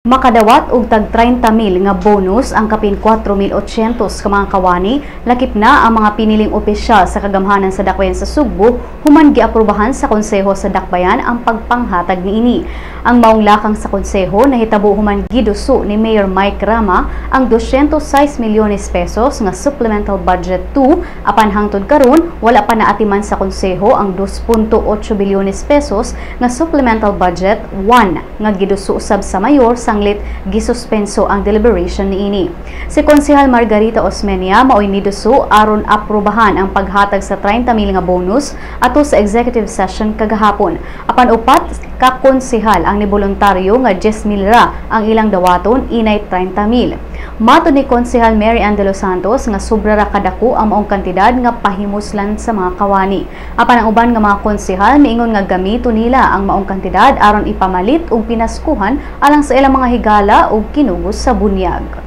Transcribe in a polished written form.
Makadawat og tag 30,000 nga bonus ang kapin 4,800 ka mga kawani, lakip na ang mga piniling opisyal sa kagamhanan sa Dakbayan sa Sugbo, human giaprobahan sa Konseho sa Dakbayan ang pagpanghatag niini. Ang maong lakang sa konseho nahitabo human giduso ni Mayor Mike Rama ang 206 milyones pesos nga supplemental budget 2, apan hangtod karon wala pa naatiman sa konseho ang 2.8 bilyones pesos nga supplemental budget 1 nga giduso usab sa mayor sanglit gisuspenso ang deliberation niini. Si Konsehal Margarita Osmeña maoy niduso aron aprobahan ang paghatag sa 30 mil nga bonus ato sa executive session kagahapon. Apan upat ka konsehal ang niboluntaryo nga 10 mil ra ang ilang dawaton inay 30 mil. Matod ni Konsehal Mary Ann de los Santos nga sobra ra kadako ang maong kantidad nga pahimuslan sa mga kawani. Apan ang uban nga mga konsehal miingon nga gamito nila ang maong kantidad aron ipamalit og pinaskuhan alang sa ilang mga higala ug kinugos sa bunyag.